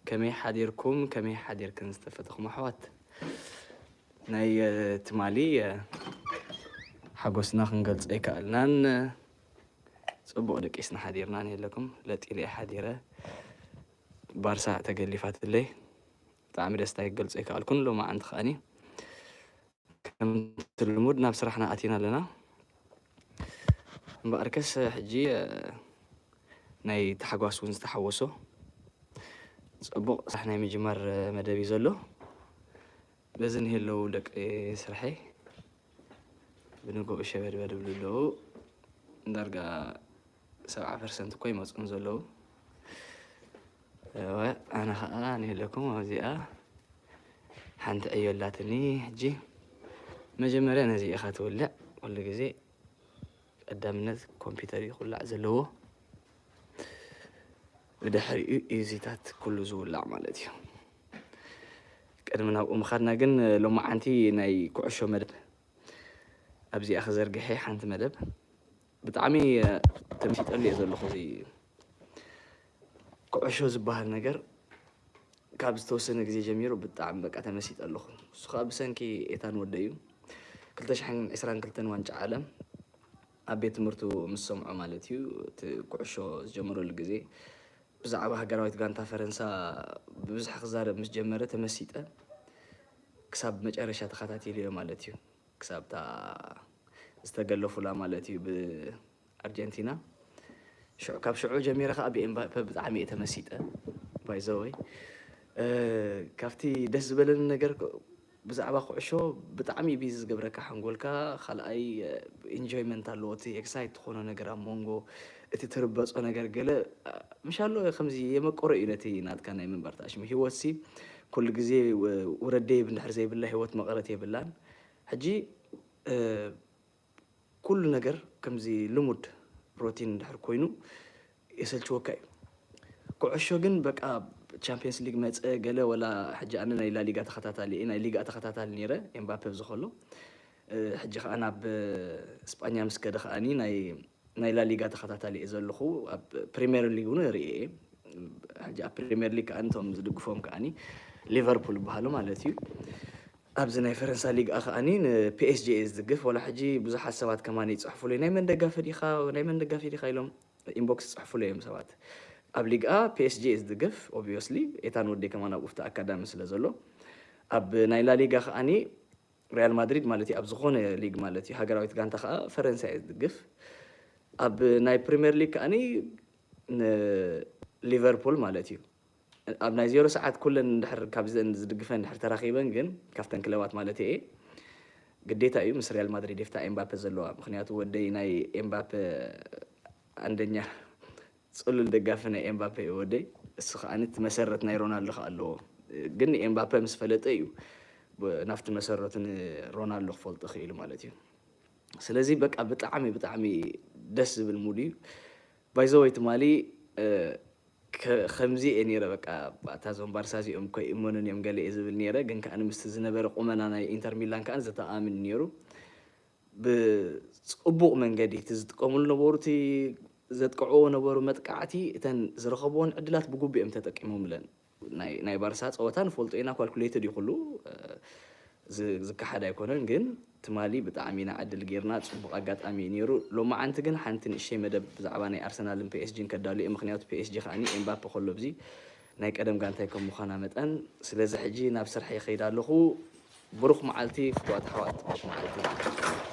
ከመይ ሓዲርኩም? ከመይ ሓዲርክን ዝተፈተኹም ኣሕዋት? ናይ፣ እ፣ ትማሊ፣ እ፣ ሓጎስና ክንገልጾ ኣይከኣልናን። ጽቡቕ ደቂስና ሓዲርና ንየለኩም። ለጢለ እየ ሓዲረ። ባርሳ ተገሊፋትለይ። ብጣዕሚ ደስታ ይገልጾ ኣይከኣልኩን። ሎማዓንቲ ከኣኒ ከምቲ ልሙድ ናብ ስራሕና ኣቲና ኣለና። እምበኣርከስ ሕጂ፣ እ፣ ናይ ታሕጓስ እውን ዝተሓወሶ ጽቡቕ ስራሕ ናይ ምጅማር፣ እ፣ መደብ እዩ ዘሎ። በዚ ንህለዉ ደቂ ስርሐይ ብንግኡ ሸበድበድ ይብሉ ኣለዉ። ዳርጋ ሰብዓ ፐርሰንት እኮ ይመጹን ዘለዉ። እወ፣ ኣነ ኸኣ ንህለኩም ኣብዚኣ ሓንቲ ዕዮ ኣላትኒ። ሕጂ መጀመርያ ነዚ ኢኻ ትውልዕ። ኩሉ ግዜ ቀዳምነት ኮምፒውተር እዩ ክውላዕ ዘለዎ። ብድሕሪኡ እዩ እዚታት ኩሉ ዝውላዕ ማለት እዩ። ቅድሚ ናብኡ ምኻድና ግን፣ ሎማዓንቲ ናይ ኩዕሾ መደብ ኣብዚኣ ክዘርግሐ ሓንቲ መደብ። ብጣዕሚ፣ እ፣ ተመሲጠሉ እየ ዘለኹ። እዚ ኩዕሾ ዝበሃል ነገር ካብ ዝተወሰነ ግዜ ጀሚሩ ብጣዕሚ በቃ ተመሲጠ ኣለኹ። እሱ ከዓ ብሰንኪ ኤታን ወደይ እዩ። ክልተ ሽሕን ዕስራን ክልተን ዋንጫ ዓለም ኣብ ቤት ትምህርቱ ምስ ሰምዖ ማለት እዩ፣ እቲ ኩዕሾ ዝጀመረሉ ግዜ ብዛዕባ ሃገራዊት ጋንታ ፈረንሳ ብብዝሒ ክዛረብ ምስ ጀመረ ተመሲጠ። ክሳብ መጨረሻ ተኸታቲለዮ ማለት እዩ። ክሳብ እታ ዝተገለፉላ ማለት እዩ ብኣርጀንቲና። ሽዑ፣ ካብ ሽዑ ጀሚረ ከዓ ብኤምባፔ ብጣዕሚ እየ ተመሲጠ። ባይዘወይ፣ እ፣ ካብቲ ደስ ዝበለኒ ነገር ክ-፣ ብዛዕባ ኩዕሾ ብጣዕሚ እዩ ቢዚ ዝገብረካ ሓንጎልካ። ካልኣይ፣ እ፣ ኢንጆይመንት ኣለዎ። እቲ ኤክሳይት ትኾኖ ነገር ኣብ መንጎ እቲ ትርበጾ ነገር ገለ፣ እ፣ ምሻሎ ከምዚ የመቀሮ እዩ ነቲ ናትካ ናይ ምንባር ታሽሙ። ህይወትሲ ኩሉ ግዜ ው-፣ ውረድ ደይብ እንድሕር ዘይብላ ህይወት መቐረት የብላን። ሕጂ፣ እ፣ ኩሉ ነገር ከምዚ ልሙድ ሮቲን እንድሕር ኮይኑ የሰልችወካ እዩ። ኩዕሾ ግን በቃ ቻምፒየንስ ሊግ መጸ ገለ ወላ፣ ሕጂ ኣነ ናይ ላሊጋ ተኸታታሊ እየ፣ ናይ ሊጋ ተኸታታሊ ነይረ፣ ኤምባፔ ኣብዚ ከሎ። እ፣ ሕጂ ከኣ ናብ፣ እ፣ ስጳኛ ምስ ከደ ከኣኒ ናይ፣ ናይ ላሊጋ ተኸታታሊ እየ ዘለኹ። ኣብ ፕሪምየር ሊግ እውን ርእየ እየ። ሕጂ ኣብ ፕሪምየር ሊግ ከኣ እቶም ዝድግፎም ከኣኒ ሊቨርፑል ይበሃሉ ማለት እዩ። ኣብዚ ናይ ፈረንሳ ሊግ ከኣኒ ንፒኤስጂ እየ ዝድግፍ። ወላ ሕጂ ብዙሓት ሰባት ከማን ይጽሕፉለይ፣ "ናይ መን ደጋፊ ዲኻ? ናይ መን ደጋፊ ዲኻ?" ኢሎም ኢንቦክስ ይጽሕፉለይ እዮም ሰባት። ኣብ ሊግ አ ፒኤስጂ እየ ዝድግፍ፣ ኦብቪየስሊ። ኤታን ወደይ ከማን ኣብኡ ኣብቲ ኣካዳሚ ስለ ዘሎ። ኣብ ናይ ላሊጋ ከኣኒ ሪያል ማድሪድ ማለት እዩ፣ ኣብ ዝኾነ ሊግ ማለት እዩ። ሃገራዊት ጋንታ ከኣ ፈረንሳ እየ ዝድግፍ። ኣብ ናይ ፕሪምየር ሊግ ከኣኒ ንሊቨርፑል ማለት እዩ። ኣብ ናይ ዜሮ ሰዓት ኩለን እንድሕር ካብዘን ዝድግፈን እንድሕር ተራኺበን ግን ካብተን ክለባት ማለት እየ፣ ግዴታ እዩ ምስ ሪያል ማድሪድ ይፍታ ኤምባፔ ዘለዋ። ምኽንያቱ ወደይ ናይ ኤምባፔ ኣንደኛ ጽሉል ደጋፊ ናይ ኤምባፔ እዩ ወደይ። እሱ ከኣ እቲ መሰረት ናይ ሮናልዶ ከኣ ኣለዎ። ግን ንኤምባፔ ምስ ፈለጠ እዩ ብ-፣ ናብቲ መሰረቱ ንሮናልዶ ክፈልጦ ክኢሉ ማለት እዩ። ስለዚ በቃ ብጣዕሚ፣ ብጣዕሚ ደስ ዝብል ሙድ እዩ። ባይ ዘ ወይ ትማሊ፣ እ፣ ከ-፣ ከምዚ እየ ነይረ በቃ፣ እታ እዞም ባርሳ እዚኦም እኮ ይእመኑን እዮም ገለ እየ ዝብል ነይረ። ግን ከኣ ምስቲ ዝነበረ ቁመና ናይ ኢንተር ሚላን ከኣ ዝተኣምን ነይሩ። ብጽቡቕ መንገዲ እቲ ዝጥቀምሉ ነበሩ፣ እቲ ዘጥቅዕዎ ነበሩ መጥቃዕቲ፣ እተን ዝረኸብዎን ዕድላት ብግቡእ እዮም ተጠቂሞምለን። ናይ፣ ናይ ባርሳ ጸወታ ንፈልጦ ኢና፣ ካልኩሌትድ እዩ ኩሉ፣ እ፣ ዝ-፣ ዝከሓድ ኣይኮነን። ግን ትማሊ ብጣዕሚ ኢና ዕድል ጌርና፣ ጽቡቕ ኣጋጣሚ እዩ ነይሩ። ሎማዓንቲ ግን ሓንቲ ንእሽተይ መደብ ብዛዕባ ናይ ኣርሰናልን ፒኤስጂን ከዳሉ እየ፣ ምኽንያቱ ፒኤስጂ ከኣኒ ኤምባፔ ከሎ ኣብዚ ናይ ቀደም ጋንታይ ከም ምዃና መጠን። ስለዚ ሕጂ ናብ ስርሐይ ይኸይድ ኣለኹ። ብሩኽ መዓልቲ ፍቱዋት ኣሕዋት፣ ብሩኽ መዓልቲ።